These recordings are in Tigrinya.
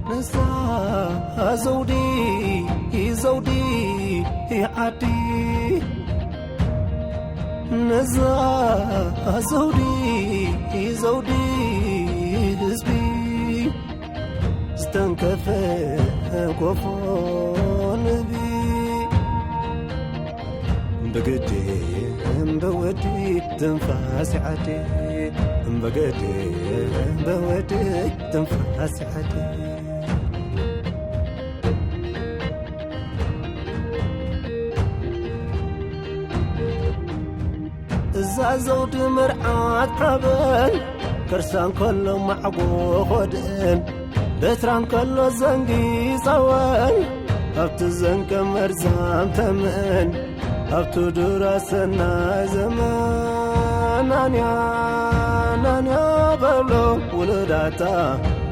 ነዛ ዘውዲ፣ ዘውዲ ዓዲ፣ ነዛ ዘውዲ፣ ዘውዲ ህዝቢ፣ ዝተንከፈ ጎፎ ንህቢ። ብግዲ እምበወዲ ትንፋስ ዓዲ፣ ብግዲ እምበወዲ ትንፋስ ዓዲ። እዛ ዘውዲ መርዓት ዓበን፣ ከርሳ እንከሎ ማዕጎ ኾድእን፣ በትራ እንከሎ ዘንጊ ጸወን፣ ኣብቲ ዘንቀ መርዛም ተመን፣ ኣብቲ ዱራ ሰናይ ዘመን። ናንያ፣ ናንያ በሎ ውሉዳታ፣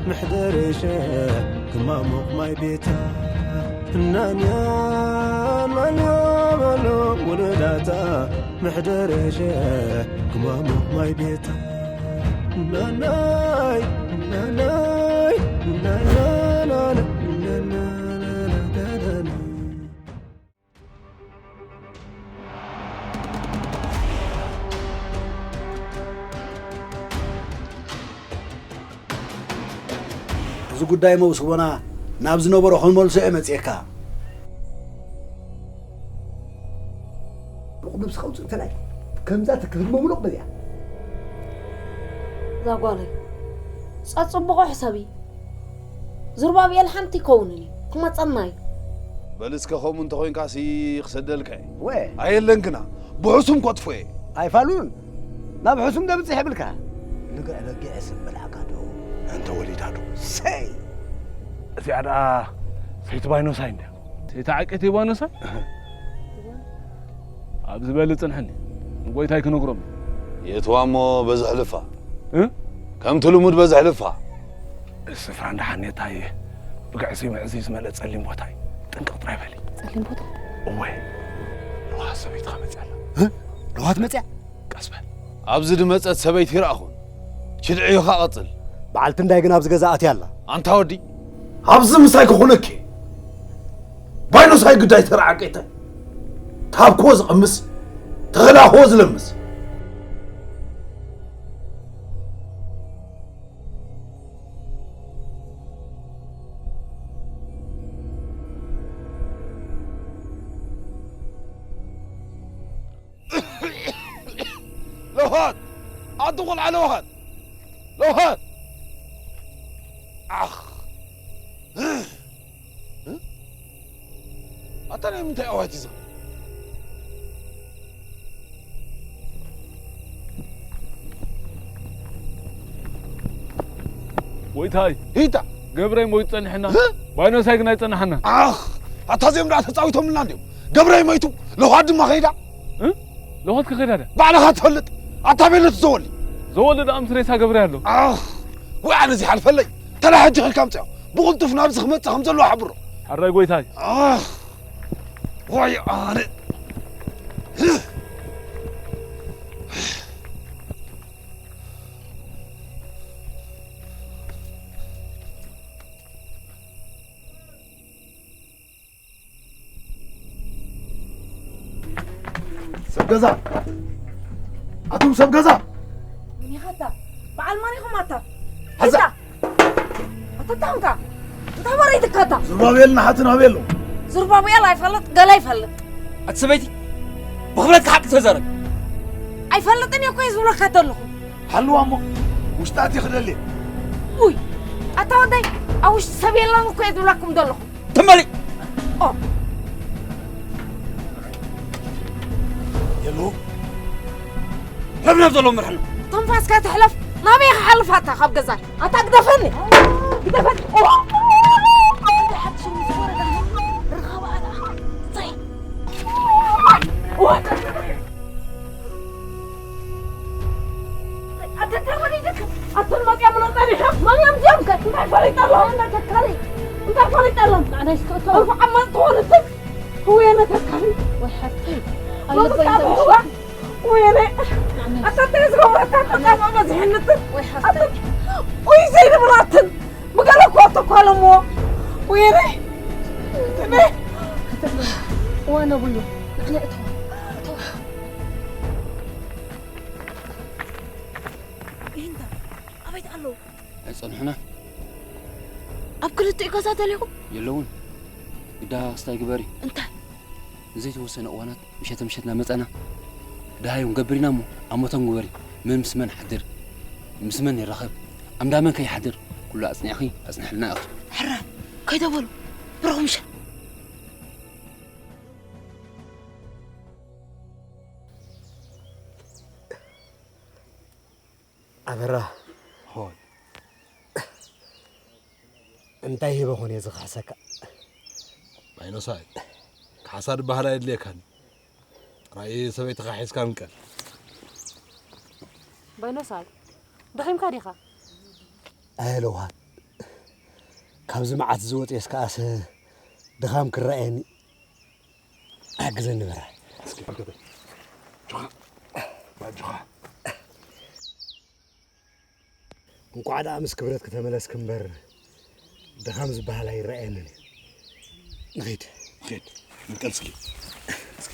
ምሕደር ሸ ክማሙቕ ማይ ቤታ። ናንያ፣ ናንያ በሎ ውሉዳታ፣ ምሕደር ሸ ክማሙቕ ማይ ቤታ። ናናይ፣ ናናይ፣ ናናናና፣ ናናናና። እዚ ጉዳይ መውስቦና ናብ ዝነበሮ ክንመልሶ እየ መጺኤካ። ብቑ ነብስኻ ውጽእ እንተላይ ከምዛ ትክህል መሙሉቕ በዚኣ። እዛ ጓለይ፣ ጸጽብቑ ሕሰቢ። ዙርባብኤል ሓንቲ ይከውንን እዩ፣ ክመጸና እዩ። በል እስከ ከምኡ እንተኾይንካሲ ክሰደልካ እየ። ወ። ኣየለን ግና፣ ብሕሱም ከጥፎ እየ። ኣይፋሉን፣ ናብ ሕሱም ደብጽሕ የብልካ። ንግዕ በጊዕ ስም በላዕካ ዶ? እንተ ወሊዳ ዶ? ሰይ! እዚኣ ደኣ ሰይቲ ባይኖሳይ እንድያ። ሰይቲ ዓቀይቲ ባይኖሳይ? ኣብ ዝበሊ ጽንሐኒ። ንጎይታይ ክነግሮም። የእትዋ እሞ በዚ ሕልፋ። እ? ከምቲ ልሙድ በዚ ሕልፋ። እዚ ስፍራ እንዳ ሓኔታይ ብግዕዚ ምዕዚ ዝመልአ ጸሊም ቦታ እዩ። ጥንቅቕ ጥራይ በሊ። ጸሊም ቦታ? እወ። ለውሃት ሰበይትኻ መጽያ ኣላ። እ? ለውሃት መጽያ? ቀስ በል። ኣብዚ ድመጸት ሰበይቲ ይረኣኹን። ሽድዕዩኻ ቀጽል። በዓልቲ እንዳይ ግን ኣብዚ ገዛ ኣትያ ኣላ። ኣንታ ወዲ፣ ኣብዚ ምሳይ ክኹነኪ። ባይኖሳይ ግዳይ ተረዓቀይተ። ታብኮ ዝቐምስ፣ ተኸላኾ ዝለምስ። ለውሃት! ኣንቲ ቆልዓ ለውሃት! ለውሃት! ዓኽ! ኣታ ናይ ምንታይ ኣዋጅ እዛ? ጎይታይ፣ ሂታ! ገብረይ ሞይቱ ጸኒሕና፣ እ? ባይኖሳይ ግን ኣይጸናሓና። ኣኽ! ኣታ እዚኦም ደኣ ተጻዊቶምልና እንድዮም። ገብረይ ሞይቱ፣ ለውሃት ድማ ከይዳ። እ? ለውሃት ከ ከይዳ ድያ? ባዕልኻ ትፈልጥ። ኣታ ቤት ነቲ ዘወሊ። ዘወሊ ደኣ ምስ ሬሳ ገብረይ ኣሎ። ኣኽ! ወይ ኣነ እዚ ሓልፈለይ። ተላ ሕጂ ከልካ ኣምጽኦ። ብቕልጡፍ ናብዚ ክመጽእ ከም ዘለዎ ሓብሮ። ሕራይ ጎይታይ። ኣኽ! ወይ ኣነ። ሰብ ገዛ! ኣቱም ሰብ ገዛ! መን ኢኻ ኣታ? በዓል መን ኢኹም ኣታ? ሓዛ! ኣታ እንታይ ኾንካ? እንታይ ወረ ኢድካ ኣታ? ዙርባቤል ንሓትን ኣበይ ኣሎ? ዙርባቤል ኣይፈልጥ፣ ገለ ኣይፈልጥ። ኣቲ ሰበይቲ፣ ብኽብረትካ ሓቂ ተዛረቢ። ኣይፈልጥን እየ እኮ እየ ዝብለካ ዘለኹ። ሃልዋ እሞ፣ ውሽጢ ኣትየ ክደሊ እየ። ውይ፣ ኣታ ወደይ፣ ኣብ ውሽጢ ሰብ የለን እኮ እየ ዝብለኩም ዘለኹ። ትመሪ! ኦ። የሉ። ለብለብ ዘሎ ምርሕና። ተንፋስካ ትሕለፍ፣ ናበይ ክሓልፍ ኣታ ካብ ገዛይ? ኣታ ግደፈኒ! ግደፈኒ! ኦ! ሓድሽ ምስ ወረዳ ርኻባ ኣታ። ዘይ! ኦ! ኣተ እንታይ ወሊድክ? ኣተን መጽያ ምኖ ጸኒሐ? መን እዮም እዚኦም ከ? እንታይ ፈሊጠሎም? ኣነ ተካሊ። እንታይ ፈሊጠሎም? ንዓናይ ስክእቶ። እርፉ ዓማል ትኾንትን? ህወየ ነተካሊ። ወይ ሓፍተይ። ሎሚ ኣለባይ ካብ ተውሽ። ህዋ ወየነ። ኣታ እንታይ ዝገብረካ? ጠቃማ በዝሕንትን። ወይ ሓፍተይ። ኣተ-፣ ኡይ ዘይንብራትን። ብገለ እኮ ኣተኳሎ እሞ ወይረ እዋ ነብሉ ንዕና እተው እተው። ይህንታ ኣበይ ኣለዉ? ኣይጸንሑና። ኣብ ክልቲኡ ገዛ ደሊኹም? የለውን። ግዳ ክስታይ ግበሪ። እንታይ? ንዘይተወሰነ እዋናት ምሸተ ምሸት እናመጸና ደሃዮም ገብር ኢና እሞ ኣሞቶም ግበሪ። መን ምስ መን ሓድር፣ ምስ መን ይራኸብ፣ ኣምዳ መን ከይሓድር ኩሉ ኣጽኒዕኺ ኣጽንሕልና ኢኺ። ሕራይ ከይተበሉ ብረኹም ምሸት። ኣበራ። ሆይ። እንታይ ሂበ ኾን እየ ዝኽሕሰካ? ባይኖሳይ፣ ካሕሳ ድበሃል ኣየድልየካን። ጥራይ ሰበይትኻ ሒዝካ ምቀል። ባይኖሳይ፣ ደኺምካ ዲኻ? ኣየለውሃት፣ ካብዚ መዓት እዚ ወፅየስ ከኣስ ድኻም ክረኣየኒ። ሓግዘኒ በራ። እስኪ ፈርገተ። ጆኻ። ባጆኻ። እንኳዕ ደኣ ምስ ክብረት ክተመለስክ እምበር ድኻም ዝበሃል ኣይረኣየንን እዩ። ንኺድ። ኺድ። ምንቀል እስኪ። እስኪ።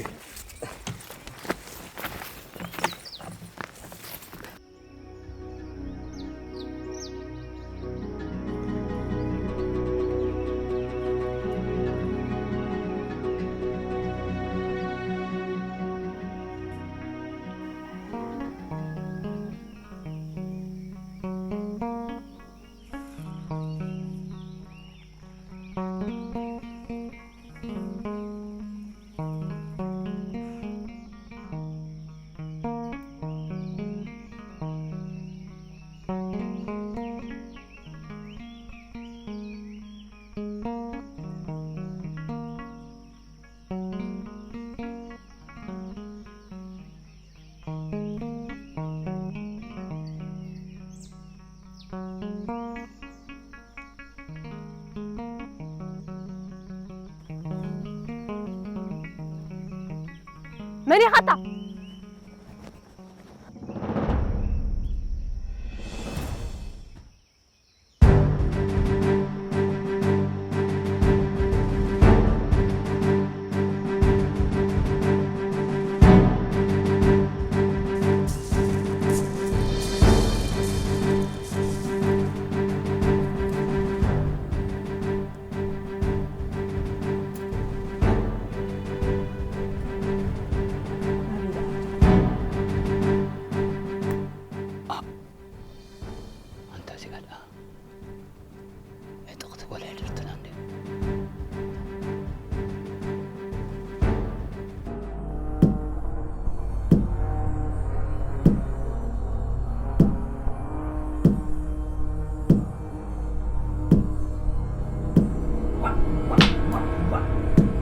መን ኢኻ ኣታ? ኣንታ እዚኣ ደኣ ዕጥቕቲ ጓል ሕድርትና እንድያ።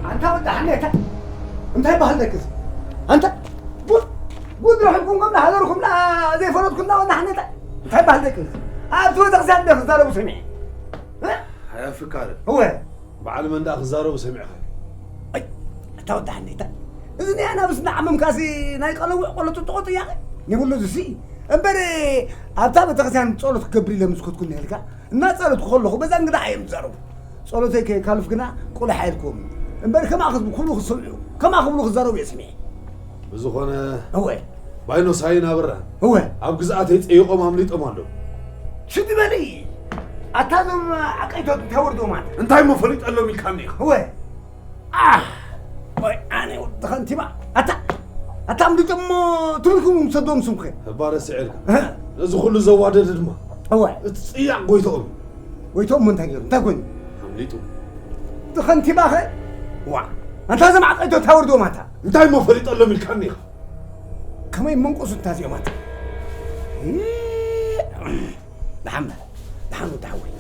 ኣንታ ወዲ ሓኔታ፣ እንታይ በሃል ደቅስ? ኣንታ ጉድ፣ ጉድ ረኺብኩም፣ ከም ዝሓደርኩም ላ ዘይፈለጥኩም ላ ወዲ ሓኔታ። እንታይ በሃል ደቅስ? ኣብቲ ቤተክርስትያን እንደ ክዛረቡ ሰሚዐ። እ? ኣያ ፍቃር። እወ። በዓል መን ደኣ ክዛረቡ ሰሚዕኻ? ኣይ፣ ኣታ ወዲ ሓኔታ። እዚ ናይ ኣናብስ እናዓመምካሲ ናይ ቀለውዕ ቆሎ ጥጥቖ ጥያቐ? ንብሉ ዝሲ። እምበር ኣብታ ቤተክርስትያን ጸሎት ክገብር ኢለ ምስ ከድኩ ነልካ። እናጸለትኩ ከለኹ በዛ እንግዳ እዮም ዝዛረቡ። ጸሎተይ ከየካልፍ ግና ቁልሕ ኣይልኩም። እምበር ከማኻ ክብሉ ክሰምዑ፣ ከማኻ ክብሉ ክዛረቡ እየ ስሚዐ። ብዝኾነ እወ። ባይኖሳይን ኣበራን እወ። ኣብ ግዝኣተይ ጸይቖም ኣምሊጦም ኣለዉ። ሽዲ በሊ። ኣታ እዞም ዓቀይቶት እንታይ ወርዶም ኣታ? እንታይ እሞ ፈሊጠሎም ኢልካኒ ኢኻ? እወ። ኣህ! ወይ ኣነ ወዲ ኸንቲባ። ኣታ፣ ኣታ ኣምልጦ እሞ ትብልኩም ምሰዶም ስምኸ። እባ ረሲዐልካ። እህ። ነዚ ኩሉ ዘዋደደ ድማ እወ። እቲ ጽያቕ ጎይትኦም። ጎይትኦም እንታይ ገይሩ? እንታይ ኮይኑ? ኣምሊጡ። እቲ ኸንቲባኸ? ዋ፣ ኣንታ እዞም ዓቀይቶ ታወርድዎም ኣታ። እንታይ እሞ ፈሊጠሎም ኢልካኒ ኢኻ? ከመይ መንቆሱ እንታ እዚኦም ኣታ? እ፣ ደሓን በል፣ ደሓን ወዲ ሓወይ።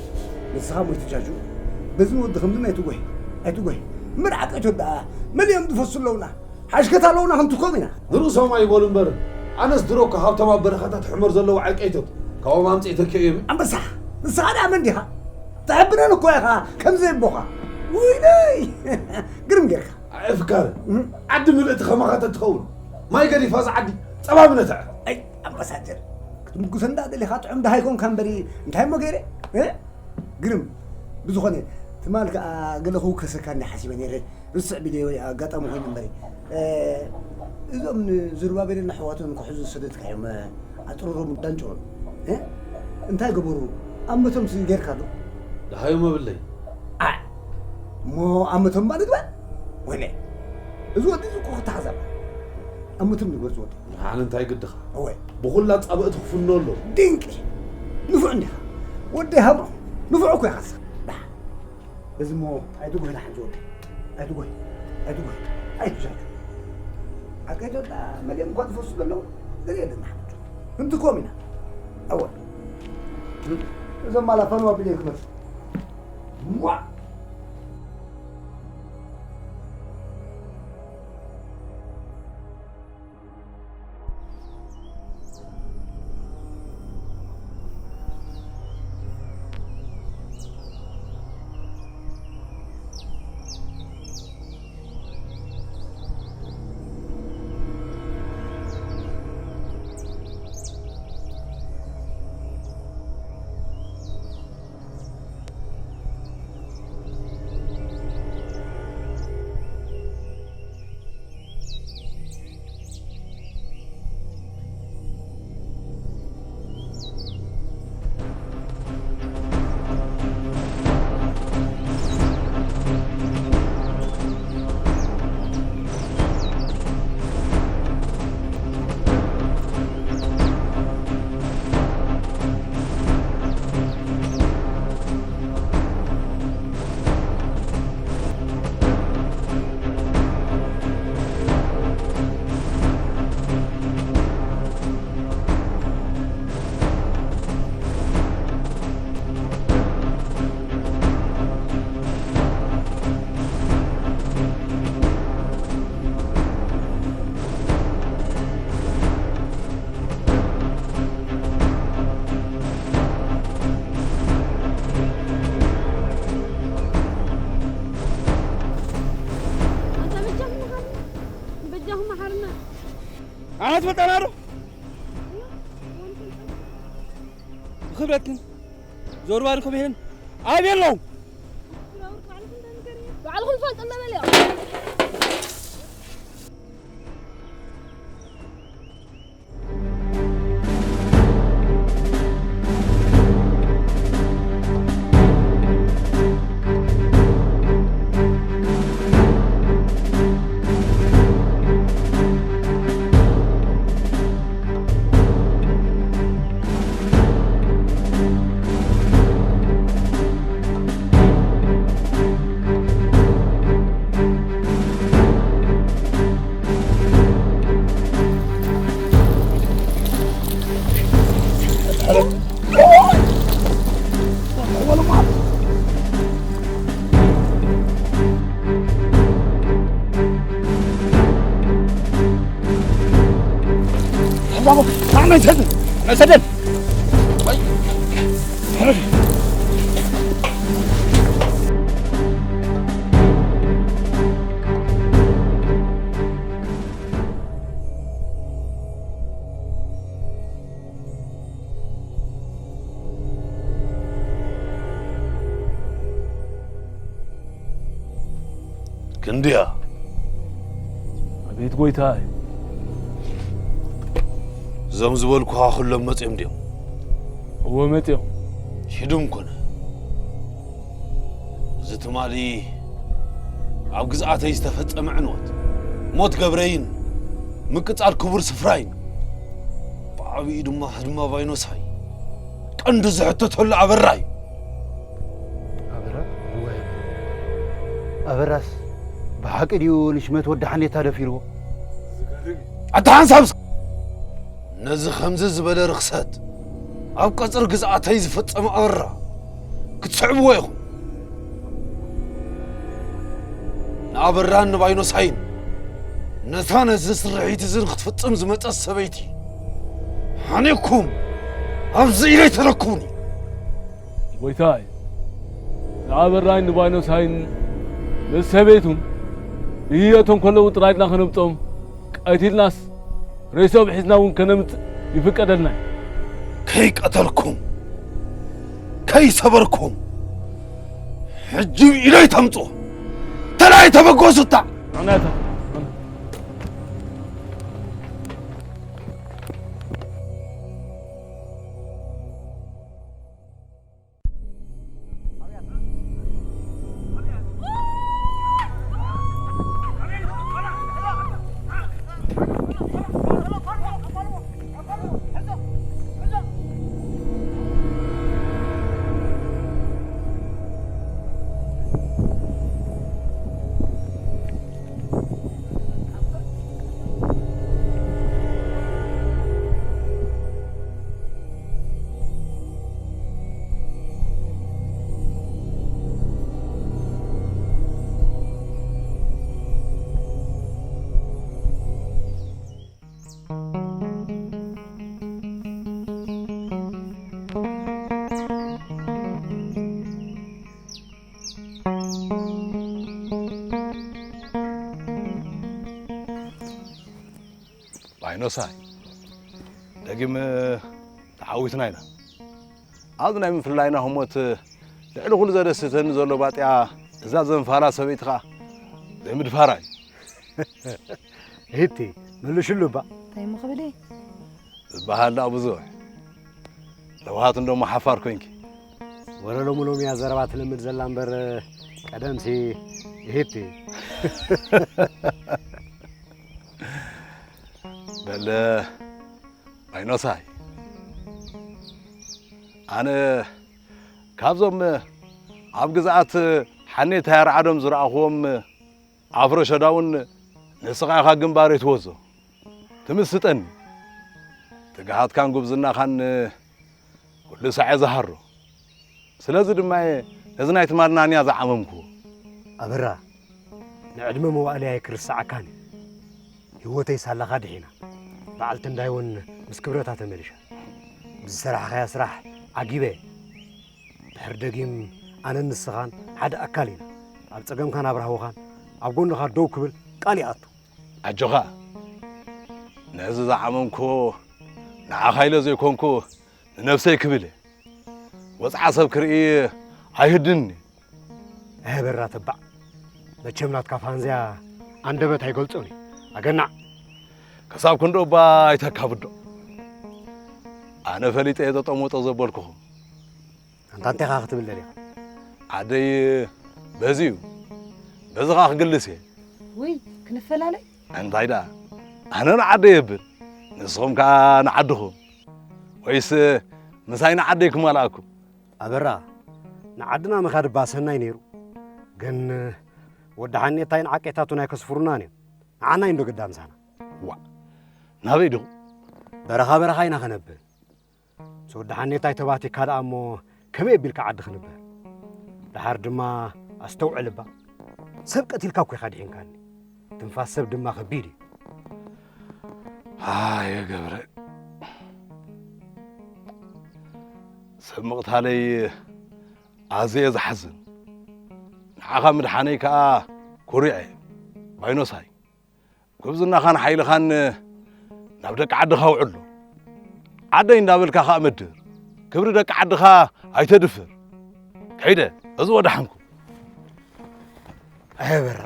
ንስኻ እሞ ኣይትጃጁ። በዚ ወዲ ከምዚ ኣይትጎይ፣ ኣይትጎይ። እምበር ዓቀይቶት ደኣ መሊኦም ዝፈሱ ኣለውና። ሓሽከት ኣለውና ክንትኮም ኢና። ንርእሶም ኣይበሉ እምበር፣ ኣነስ ድሮ እኮ ሃብቶም ኣብ በረኻታት ሕመር ዘለዉ ዓቀይቶት ካብኦም ኣምጺኤ ተኪኦዮም። ኣንበሳ፣ ንስኻ ደኣ መን ዲኻ? ተሕብነን እኮ ኢኻ ከምዚ ኣቦኻ። ውይለይ! ግርም ጌርካ። ኣፍካሪ፣ እም። ዓዲ ምልእቲ ከማኻ ተትኸውን። ማይ ገዲፋ እዛ ዓዲ ጸባ ምነትዐ። ኣይ፣ ኣምባሳደር፣ ክትምጉሰ እንዳ ደሊኻ ጥዑም ደሃይ ኮንካ እምበሪ፣ እንታይ እሞ ገይረ? እ? ግርም፣ ብዝኾነ ትማል ከኣ ገለ ክውከሰካ እንዲ ሓሲበ ነይረ። ርስዕ ቢለ ወይ ኣጋጣሚ ኮይኑ እምበሪ። እ፣ እዞም ንዝሩባቤልን ኣሕዋቱን ክሕዙ ዝሰደድካዮም፣ እ፣ ኣጥሩሮም ዳንጭሮም፣ እ፣ እንታይ ገበሩ? ኣመቶምሲ ጌርካ ዶ? ደሃዮም ኣብለይ። ኣይ፣ እሞ ኣመቶም እባ ንግበር? ወይነ፣ እዚ ወዲ እዚ እኮ ክተሓዛብ። ኣመቶም ንግበር ዝወዲ። ኣነ እንታይ ግድኻ? እወ። ብኹላ ጻብእቲ ክፍኖ ኣሎ። ድንቂ። ንፉዕ እንዲኻ። ወዲ ሃብሮ። ንፉዕ እኮ ኢኻ ንስኻ። ዳ። በዚ እሞ ኣይትጉህና ሓንቲ ወዲ። ኣይትጉህ። ኣይትጉህ። ኣይትሻቱ። ኣቀይቶ ዳ መሊኦም እኳ ዝፈሱ ዘለዉ። ገለ የለን ሓንቲ። እንትኮም ኢና። ኣወ። እዞም ማላፋኑ ኣቢለ ክመጽእ። ዋ! ኣንታ በጃኹም መሓሩና፣ በጃኹም መሓሩና። ኣነ ትፈልጠና ዶ? ብኽብረትክን ዞርባን ኮሚሄን ኣበይ ኣለዉ? ባዕልኹም ፈልጡ እንዳ በልዮ። ክንድያ። ኣቤት ጎይታይ። እዞም ዝበልኩኻ ኩሎም መጺኦም ድዮም? እወ፣ መጺኦም። ሽዱም ኮነ። እዚ ትማሊ ኣብ ግዝኣተይ ዝተፈጸመ ዕንወት፣ ሞት ገብረይን ምቅጻል ክቡር ስፍራይን፣ ብዓቢኡ ድማ ህድማ ቫይኖሳይ ቀንዲ ዝሕተተሉ ኣበራ እዩ። ኣበራ? እወ። ኣበራስ ብሓቂ ድዩ ንሽመት ወዲ ሓኔታ ደፊርዎ? ኣታ ሓንሳብ ነዚ ከምዚ ዝበለ ርኽሰት ኣብ ቀጽሪ ግዝኣተይ ዝፈጸመ ኣበራ ክትስዕብዎ ኢኹም። ንኣበራን ንባይኖሳይን ነታ ነዚ ስርሒት እዚ ንክትፍጽም ዝመጸት ሰበይቲ ሓኒቕኩም ኣብዚ ኢደይ ተረክቡኒ። ጎይታይ፣ ንኣበራይን ንባይኖሳይን ምስ ሰበይቱን ብህይወቶም ከለዉ ጥራይ ድና ከነምጽኦም፣ ቀቲልናስ ሬስኦም ሒዝና እውን ከነምጽእ ይፍቀደልና እዩ። ከይቀተልኩም፣ ከይሰበርኩም፣ ሕጂ ኢለይ ተምጽኦ። ተላይ ተበገሱታ። ባይኖሳይ፣ ደጊም ተዓዊትና ኢና። ኣብዚ ናይ ምፍልላይና ህሞት ልዕሊ ኩሉ ዘደስተኒ ዘሎ ባጥያ እዛ ዘንፋላ ሰበይቲ ኸኣ ዘይምድፋራ እዩ። ሂቲ፣ መልሽሉ እባ። እንታይ እሞ ክብል እየ? ዝበሃል ደኣ ብዙሕ። ለውሃት እንዶ እሞ ሓፋር ኮንኪ። ወረ ሎሚ ሎሚ እያ ዘረባ ትለምድ ዘላ እምበር ቀደምሲ ሂቲ። በለ ባይኖሳይ፣ ኣነ ካብዞም ኣብ ግዝኣት ሓኔታይ ኣርዓዶም ዝረኣኹዎም ኣፍሮ ሸዳውን ንስኻ ኢኻ ግንባረይ ትወዞ። ትምስጠኒ። ትግሃትካን ጉብዝናኻን ኩሉ ሳዕ እየ ዝሃሮ። ስለዚ ድማ እየ ነዚ ናይ ትማል ናንያ ዝዓመምኩዎ። ኣበራ፣ ንዕድመ መዋእለይ ኣይክርስዓካን እዩ። ህይወተይ ሳላኻ ድሒና። በዓልቲ እንዳይ እውን ምስ ክብረታ ተመሊሻ። ብዝሰራሕኻያ ስራሕ ዓጊበ እየ። ድሕሪ ደጊም ኣነን ንስኻን ሓደ ኣካል ኢና። ኣብ ጸገምካን ኣብ ራህውኻን ኣብ ጎንኻ ደው ክብል ቃል ይኣቱ። ኣጆኻ፣ ነዚ ዝዓመምኩዎ ንዓኻ ኢለ ዘይኮንኩ ንነብሰይ ክብል እየ። ወጽዓ ሰብ ክርኢ ኣይህድንኒ። ኣበራ ተባዕ፣ መቸም ናትካ ፋንዝያ ኣንደበት ኣይገልጾን እዩ። ኣገናዕ። ክሳብ ክንዶ እባ ኣይተካብዶ። ኣነ ፈሊጠ እየ ጠጠሞጠ ዘበልኩኹም። ኣንታ እንታይ ኢኻ ክትብል ደሊኻ? ዓደይ በዚ እዩ። በዚ ኸኣ ክግልስ እየ። ውይ፣ ክንፈላለይ? እንታይ ደኣ? ኣነ ንዓደይ የብል፣ ንስኹም ከኣ ንዓድኹም። ወይስ ምሳይ ንዓደይ ክማልኣኩም? ኣበራ፣ ንዓድና ምኻድ እባ ሰናይ ነይሩ። ግን ወዲ ሓኔታይን ዓቄታቱን ኣይከስፍሩናን እዮም። ንዓና እዩ እንዶ ግዳ ምሳና። ዋእ፣ ናበይ ዲኹም? በረኻ በረኻ ኢና ኸነብል። ምስ ወዲ ሓኔታይ ተባቲካ ደኣ እሞ ከመይ ኣቢልካ ዓዲ ክንበር? ደሓር ድማ ኣስተውዕል እባ። ሰብ ቀቲልካ እኮ ኢኻ ድሒንካኒ። ትንፋስ ሰብ ድማ ከቢድ እዩ። ኣየ ገብረ፣ ሰብ ምቕታለይ ኣዝየ ዝሓዝን። ንዓኻ ምድሓነይ ከኣ ኩሪዐ። ባይኖሳይ፣ ጉብዝናኻን ሓይልኻን ናብ ደቂ ዓድኻ ውዕሎ። ዓደይ እንዳበልካ ኸኣ መድር። ክብሪ ደቂ ዓድኻ ኣይተድፍር። ከይደ፣ እዚ ወደሓንኩ። ኣየ በራ፣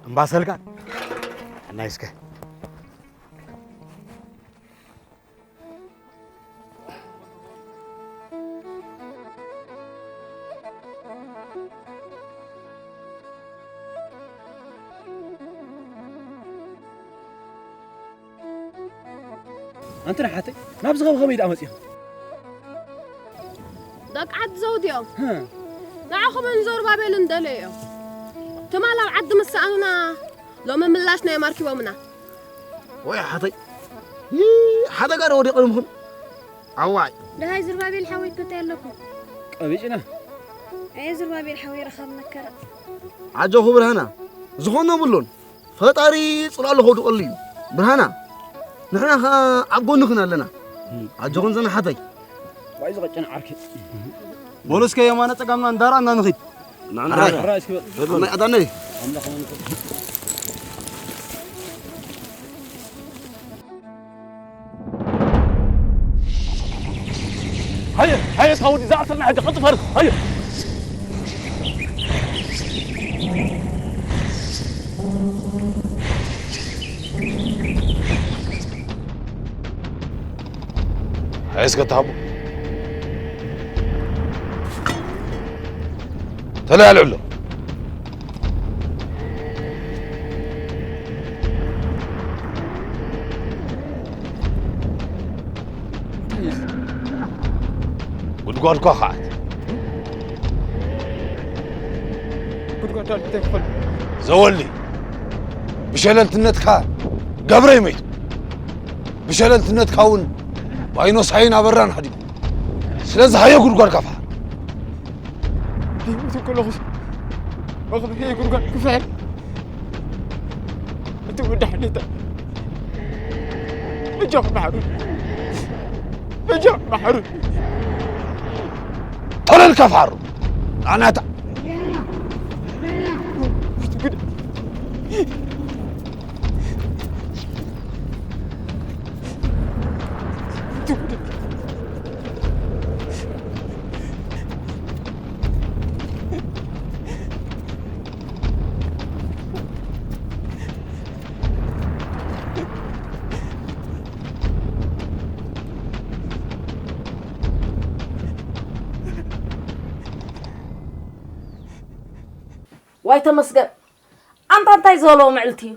እምባሰልካ እናይ እስከ። ኣንቲ ንሓተይ ናብዚ ኸም ኸመይ ደኣ መጺኹ? ደቂ ዓዲ ዘውዲ እዮም። ህም። ንዓኹምን ዘሩባቤልን ደለዮም። ትማል ኣብ ዓዲ ምስ ሰኣኑና ሎሚ ምላሽ ናይ ኣማርኪቦምና። ወይ ሓተይ። ይይ፣ ሓደጋ ዶ ወዲቐ እምኹም? ኣዋይ። ደሃይ ዝርባቤል ሓወይ፣ እንታይ ኣለኩም? ቀቢጭና። ኣየ ዝርባቤል ሓወይ፣ ረኻብ መከራ። ዓጆኹ ብርሃና፣ ዝኾነ የብሉን። ፈጣሪ ጽላሉ ከውድቐሉ እዩ። ብርሃና፣ ንሕና ኸኣ ኣብ ጎንኽን ኣለና። ኣጆኹን ዘና ሓተይ። ዋይ ዝቐጨን ዓርኪ። በሉ እስከ የማነ ጸጋምና እንዳራእና ንኺድ። ንዕና ሕራይ፣ ሕራይ እስኪ በል። ሕራይ፣ ኣዳነይ። ሃየ፣ ሃየ፣ ሳውዲ፣ እዛ ዓሰርና ሕጂ ቀልጥፍ ኣርግ። ሃየ። እስከ ተሃቦ ተለያልዕሎ። ጉድጓድኳ ከዓት። ጉድጓድ ኣልፊተ ይኽፈል። ዘወሊ፣ ብሸለልትነትካ ገብረ ይመይቱ። ብሸለልትነትካ እውን ባይኖሳይን ኣበራን ሃዲሙ። ስለዚ ሃየ ጉድጓድካ ፍሓር። ይሞት ከለኹስ መኽብሒ ጉድጓድ ክፍሕር። እቲ ወዲ ሓኔታ በጃኹም መሓሩ። በጃኹም መሓሩ። ተለልካ ፍሓሩ። ኣናታ። ዋይ ተመስገን። ኣንታ እንታይ ዝበልዎ ምዕልቲ እዩ?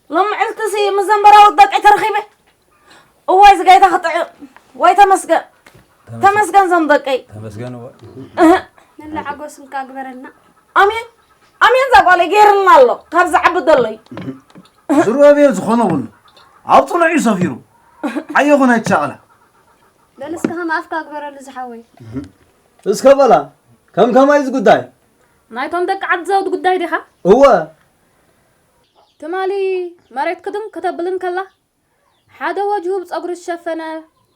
ሎም ምዕልቲ ሲ ምስ ዘንበራዊ ደቀይ ተረኺበ። እዋይ ዝጋይታ ክጥዕም። ዋይ ተመስገን። ተመስገን። ተመስገን ዞም ደቀይ። ተመስገን እዋ። እህ። ንላ ሓጎስ እንካ ግበረልና። ኣሜን። ኣሜን ዛጓለይ ገይርልና ኣሎ ካብ ዝዓቢ ደሎይ። ዝሩባቤል ዝኾነ ኩሉ ኣብ ጽኑዕ እዩ ሰፊሩ። ሓየኹን ኣይትሻቐላ። በል እስከ ከም ኣፍካ ግበረሉ ዝሓወይ። እስከ በላ ከም ከማይ እዚ ጉዳይ። ናይቶም ደቂ ዓዲ ዘውድ ጉዳይ ዲኻ? እወ። ትማሊ መሬት ክድም ከተብልን ከላ ሓደ ወጅሁ ብጸጉሪ ዝሸፈነ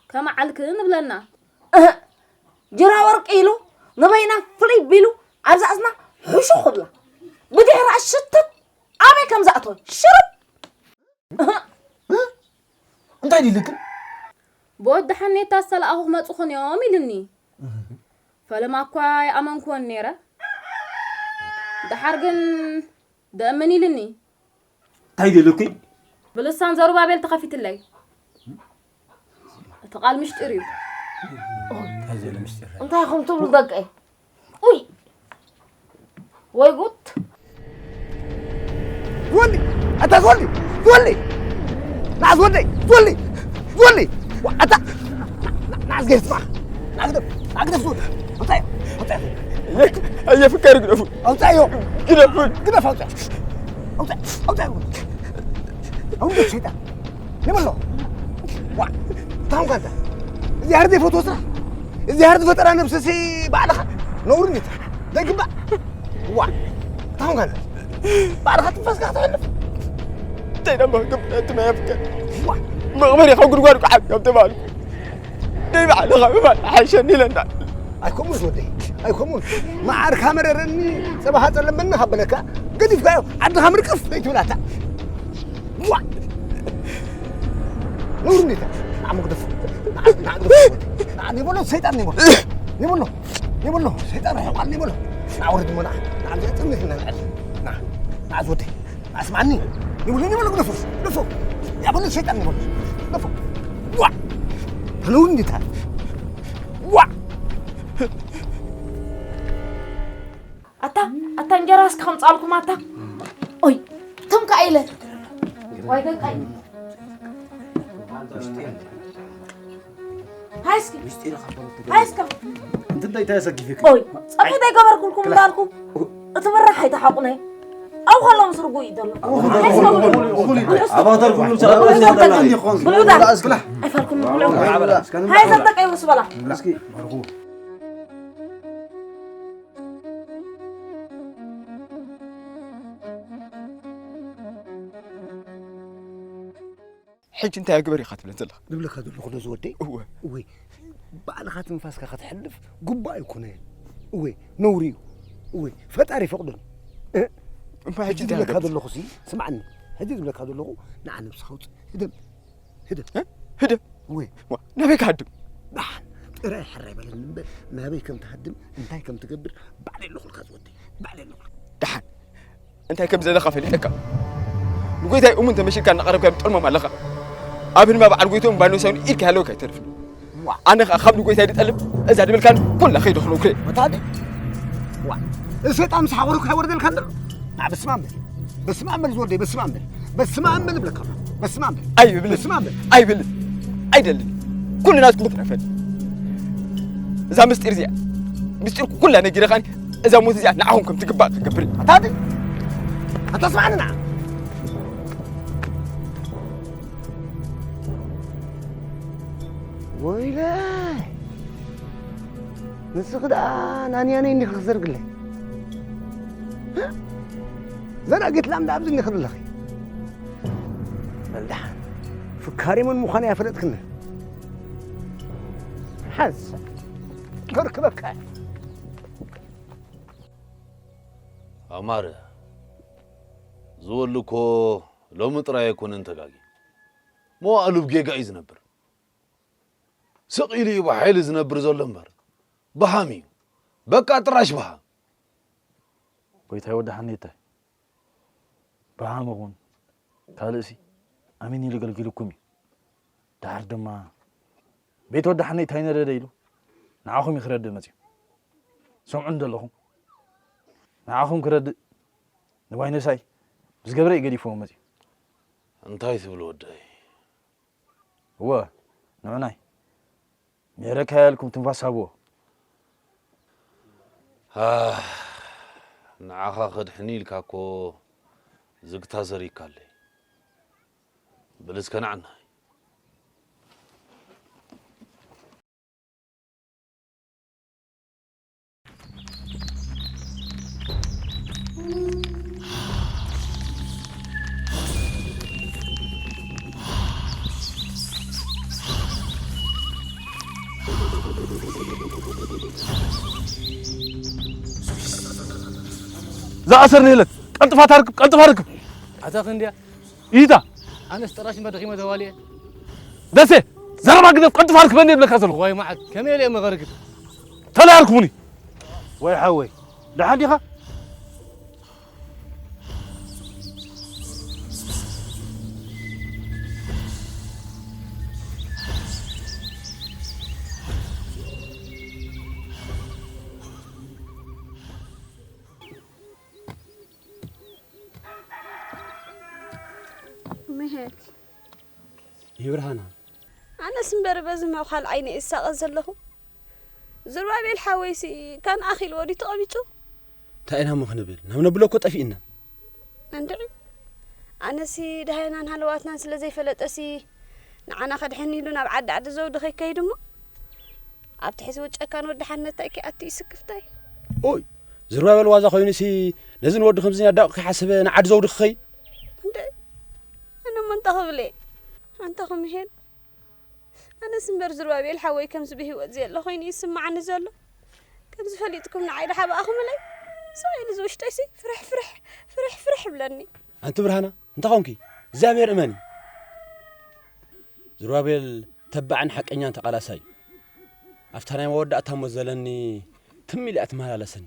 ከመዓልክ ንብለና። እህ፣ ጅራ ወርቂ ኢሉ ንበይና ፍልይ ቢሉ ኣብ ዛእዝና ሕሹኽ ክብላ ብድሕራ ሽትት ኣበይ ከም ዝኣተወ ሽርብ። እህ፣ እንታይ ኢልክን? ብወዲ ሓኔታ ዝተለኣኹ ክመጹኹን እዮም ኢልኒ። ፈለማ እኳ ይኣመንክዎን ነይረ። ደሓር ግን ደእምን ኢልኒ። እንታይ ደለኩ? ብልሳን ዘሩባቤል ተኸፊትለይ። እቲ ቃል ምሽጢር እዩ። እንታይ ኢኹም ትብሉ ደቀይ? ኡይ! ወይ ጉድ! ዝወሊ! ኣታ ዝወሊ! ዝወሊ! ንዓ ዝወለይ! ዝወሊ! ዝወሊ! ዋ፣ ኣታ! ንዓ ዝገርጽ ባኽ! ንዓ ግደፍ! ንዓ ግደፍ ዝወሊ! ኣውጻዮ! ኣውጻዮ! ኣየፍቀር ግደፉ! ኣውጻዮ! ግደፉ! ግደፍ ኣውጻዮ! ኣውጻዮ! ኣውጻዮ! ኣውጻዮ! ኣውጻዮ! ሸይጣን! ንበሎ። ዋ፣ ታም ካንታ። እዚ ሃርዲ ፎቶ ስራሕ። እዚ ሃርዲ ፈጠራ ነብሰሲ ባዕልኻ። ነውሪ እንዴት? ዘይግባእ። ዋ፣ ታም ካንታ። ባዕልኻ ትንፋስካ ክትሕልፍ። እንታይ ደሞ ግብረት ማይ ኣፍቀር። ዋ። መቕበሪ ካብ ጉድጓድ ቋዓት ካብ ተባልኩ። ደይ ባዕልኻ ምባል ሓይሸኒ ኢለና። ኣይከምኡን ዝወደይ፣ ኣይከምኡን። መዓርካ መረረኒ፣ ጸባኻ ጸለመኒ ካብ በለካ፣ ገዲፍካዮ፣ ዓድኻ ምርቅፍ ዘይትብላታ። ዋ! ነውሪ እንዴት? ንዓ መግደፍ። ንዓ፣ ንዓ ግደፍ። ንዓ ኒበሎ፣ ሰይጣን ኒበሎ። ኒበሎ፣ ኒበሎ፣ ሰይጣን ርሕቋል ኒበሎ። ንዓ ወርድ እሞ ንዓ። ንዓ ብዚኣ ጽምት ኢና ንዕል። ንዓ፣ ንዓ ዝወደይ። ንዓ ስማዕኒ። ኒበሎ፣ ኒበሎ ግደፎ፣ ግደፎ። ያ በሎ ሰይጣን ኒበሎ። ግደፎ። ዋ! ነውሪ እንዴት? ዋ! ኣታ፣ ኣታ እንጀራ እስከ ከምጻልኩም ኣታ። ኦይ፣ ትም ከኣ ኢለ። ዋይ ደቀይ። ሃይ እስኪ። ሃይ እስከ። እንትን እንታይ ተሰጊፊክ? ኦይ፣ ጸብሒ እንታይ ገበርኩልኩም እንዳልኩ? እቲ ብራሕ ኣይተሓቁነ። ኣብ ከሎም ስርጉ እዩ ዘሎ። ሃይ እስከ ብልዑ። ኣባተር ኩሉ ብልዑ ዳ። ብልዑ ዳ። ኣይፈልኩም ብልዑ። ሃይ ዘደቀይ ውስ በላ። እስኪ። ሕጂ እንታይ ግበር ኢኻ ትብለን ዘለኻ? ዝብለካ ዘለኹ ዶ ዝወደይ? እወ። እወ። ባዕልኻ ትንፋስካ ከተሕልፍ ግቡእ ኣይኮነን። እወ፣ ነውሪ እዩ። እወ፣ ፈጣሪ ይፈቕዶን። እ? እሞ ሕጂ ሕጂ እንታይ ዝብለካ ክገብር? ዘለኹ ሲ፣ ስምዓኒ። ሕጂ ዝብለካ ዘለኹ፣ ንዓ ነብስኻ ውፅእ። ህደም። ህደም። እ? ህደም? እወ። ዋ፣ ናበይ ክሃድም? ደሓን፣ ጥራይ ሕራይ በለኒ እምበር፣ ናበይ ከም ትሃድም፣ እንታይ ከም ትገብር፣ ባዕለይ ኣለኹልካ ዝወደይ። ባዕለይ ኣለኹልካ። ደሓን። እንታይ ከም ዘለኻ ፈሊጠካ። ንጎይታይ እሙን ተመሲልካ እናቐረብካ ብጥልሞም ኣለኻ። ኣብ ህልማ በዓል ጎይትኦም ባኖሳውን ኢድካ ይሃለወካ ኣይተርፍን። ኣነ ኸዓ ካብ ንጎይታይ ድጠልብ፣ እዛ ድብልካን ኩላ ከይደኽሎ እኮ። መታዲ? ዋ፣ እዚ ሰይጣን ምስ ሓጎሩ ከይወርደልካ እንዶ? ና፣ በስመ ኣብ በል። በስመ ኣብ በል ዝወደይ፣ በስመ ኣብ በል። በስመ ኣብ በል እብለካ። በስመ ኣብ በል። ኣይብልን። በስመ ኣብ በል። ኣይብልን። ኣይደልን። ኩሉ ናትኩም ትረፈን። እዛ ምስጢር እዚኣ፣ ምስጢር ኩላ ነጊረኻኒ፣ እዛ ሞት እዚኣ ንዓኹም ከም ትግባእ ክገብር። ኣታዲ? ኣታ ስማዕኒ ንዓ። ወይለይ! ንስኺ ደኣ ናንያነይ እንዲኺ ክትዘርግለይ? ዘናጊት ላም ደኣ ኣብዚ እንዲኺ ትብለኺ? በል ደሓን፣ ፍካሪ መን ምዃኑ ኣይፈለጥክን። ሓንሳእ ከርክበካ እየ። ኣማረ፣ ዝወሉ እኮ ሎሚ ጥራይ ኣይኮነን ተጋጊ። መዋእሉ ብጌጋ እዩ ዝነብር። ስቕ ኢሉ እዩ ብሓይሊ ዝነብር ዘሎ እምበር፣ በሃም እዩ። በቃ ጥራሽ በሃም። ጎይታይ ወዲ ሓኔታይ፣ በሃም ይኹን ካልእሲ ኣሚን ኢሉ ኣገልጊሉኩም እዩ። ደሓር ድማ ቤት ወዲ ሓኔታይ ነደደ ኢሉ ንዓኹም እዩ ክረድእ መፅዩ። ሰምዑ እንደለኹም፣ ንዓኹም ክረድእ ንዋይነሳይ ምስ ገብረ እዩ ገዲፍዎ መፅዩ። እንታይ ትብል ወደይ? እወ፣ ንዑናይ ነይረካ ያልኩም ትንፋስ ሃብዎ። ኣህ፣ ንዓኻ ከድሕን ኢልካ እኮ ዝግታ ዘሪካለይ። በል እስከ ንዓናይ። ዝኣሰር ንህለት ቀልጥፋ ታርክብ፣ ቀልጥፋ ርክብ። ኣታ ክንድያ ኢታ ኣነስ ጥራሽ እምበር ደኺመ ተዋልየ። ደሴ፣ ዘረባ ግደፍ፣ ቀልጥፋ ርክበኒ እብለካ ዘለኹ። ወይ መዓት፣ ከመይ ኢለ እየ መኸርክብ? ተለያርኩቡኒ። ወይ ሓወይ፣ ደሓን ዲኻ? ምሄት። ይብርሃና። ኣነስ እምበር በዚ መዃል ዓይነ ይሳቐ ዘለኹ። ዝሩባቤል ሓወይሲ ካን ኣኺልዎ ድዩ ተቐቢጹ? እንታይ ኢና እሞ ክንብል? ናብ ነብሎ እኮ ጠፊእና። እንድዒ። ኣነሲ ደሃይናን ሃለዋትናን ስለ ዘይፈለጠሲ ንዓና ከድሕን ኢሉ ናብ ዓዲ ዓዲ ዘውዲ ከይከይድ እሞ ኣብ ትሕቲ ጨካን ወዲ ሓነታይ ከይኣቱ ይስክፍታይ። ኦይ፣ ዝሩባቤል ዋዛ ኮይኑሲ ነዚ ንወዲ ከምዚ ኣዳቑ ከይሓሰበ ንዓዲ ዘውዲ ክኸይድ? እንድዒ። ኣነ እሞ እንታይ ክብል እየ? ኣንታ ክምሄል። ኣነስ እምበር ዝሩባቤል ሓወይ ከምዚ ብህይወት ዘየለ ኮይኑ ይስምዓኒ ዘሎ። ከምዚ ፈሊጥኩም ንዓይ ደሓ ብኣኹምለይ። ስቕ ኢሉ ዝውሽጠይሲ ፍርሕ ፍርሕ፣ ፍርሕ ፍርሕ ይብለኒ። ኣንቲ ብርሃና፣ እንታይ ኾንኪ? እግዚኣብሔር እመኒ። ዝሩባቤል ተባዕን ሓቀኛን ተቓላሳይ እዩ። ኣብታ ናይ መወዳእታ እሞ ዘለኒ ትም ኢላ እያ ትመላለሰኒ።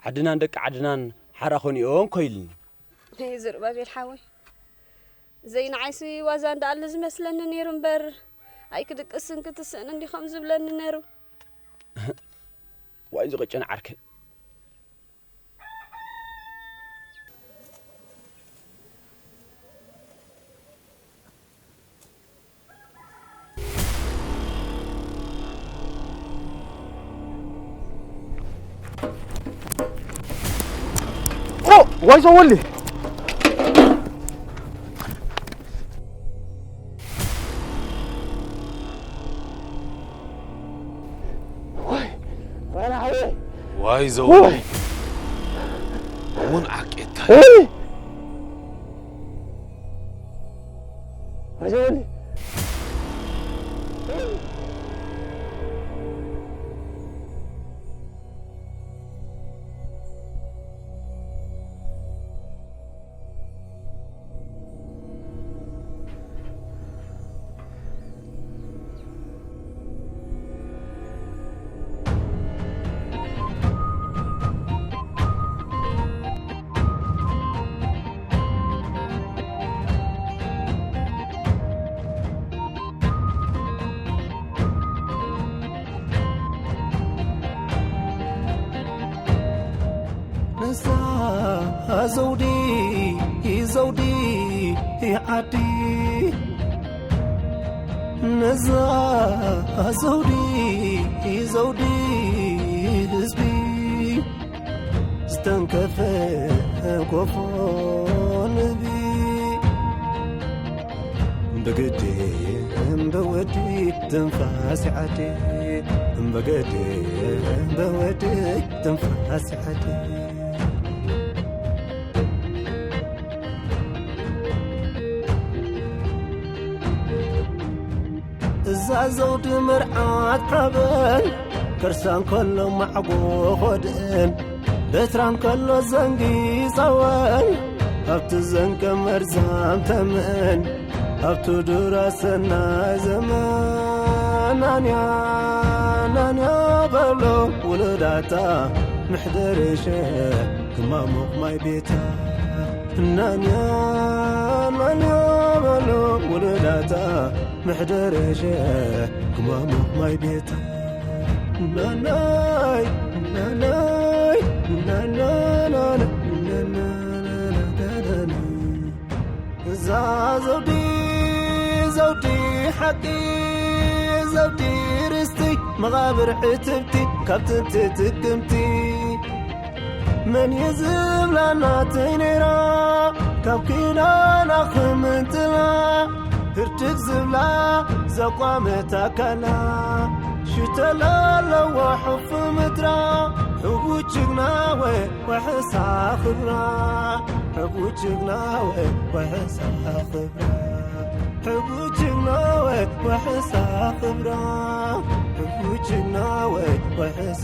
ዓድናን ደቂ ዓድናን ሓራ ኾኒኦም እኮ ኢልኒ። ናይ ዝሩባቤል ሓወይ፣ ዘይንዓይሲ ዋዛ እንዳኣለ ዝመስለኒ ነይሩ እምበር፣ ኣይክድቅስን ክትስእን እንዲኹም ዝብለኒ ነይሩ። ዋይ ዝቕጭን ዓርከይ። ኦ፣ ዋይ ዘወሊ። ዋይ፣ ዋይ፣ ናሓወይ። ዋይ ዘወሊ። ዋይ። እውን ዓቄታ። እይ። ዋይ ዘወሊ። ነዛ ዘውዲ፣ ዘውዲ ዓዲ፣ ነዛ ዘውዲ፣ ዘውዲ ህዝቢ፣ ዝተንከፈ ኮፎ ንህቢ። ብግዲ እምበወዲ ትንፋስ ዓዲ፣ እምበገዲ እምበወዲ ትንፋስ ዓዲ። እዛ ዘውዲ መርዓት ሓበን፣ ከርሳ እንከሎ ማዕጎ ኾድእን፣ በትራ እንከሎ ዘንጊ ጸወን፣ ኣብቲ ዘንቀ መርዛም ተመን፣ ኣብቲ ዱራ ሰናይ ዘመን። ናንያ፣ ናንያ በሎ ውሉዳታ፣ ምሕደር ሸ ክማሙቕ ማይ ቤታ። ናንያ፣ ናንያ በሎ ውሉዳታ፣ ምሕደር ሸ ክማሙቕ ማይ ቤታ። ናናይ፣ ናናይ፣ ናናናና፣ ናናናና። እዛ ዘውዲ፣ ዘውዲ ሓቂ፣ ዘውዲ ርስቲ፣ መቓብር ዕትብቲ፣ ካብ ጥንቲ ትክምቲ። መን እዩ ዝብላ ናተይ ነይራ፣ ካብ ኪዳና ክምንጥላ፣ ህርድግ ዝብላ ዘቋመት ኣካላ፣ ሽተላ ኣለዋ ሕፉ ምድራ፣ ሕቡት ጅግና ወይ ወሕሳ ክብራ፣ ሕቡት ጅግና ወይ ወሕሳ ክብራ፣ ሕቡት ጅግና ወይ ወሕሳ ክብራ፣ ሕቡት ጅግና ወይ ወሕሳ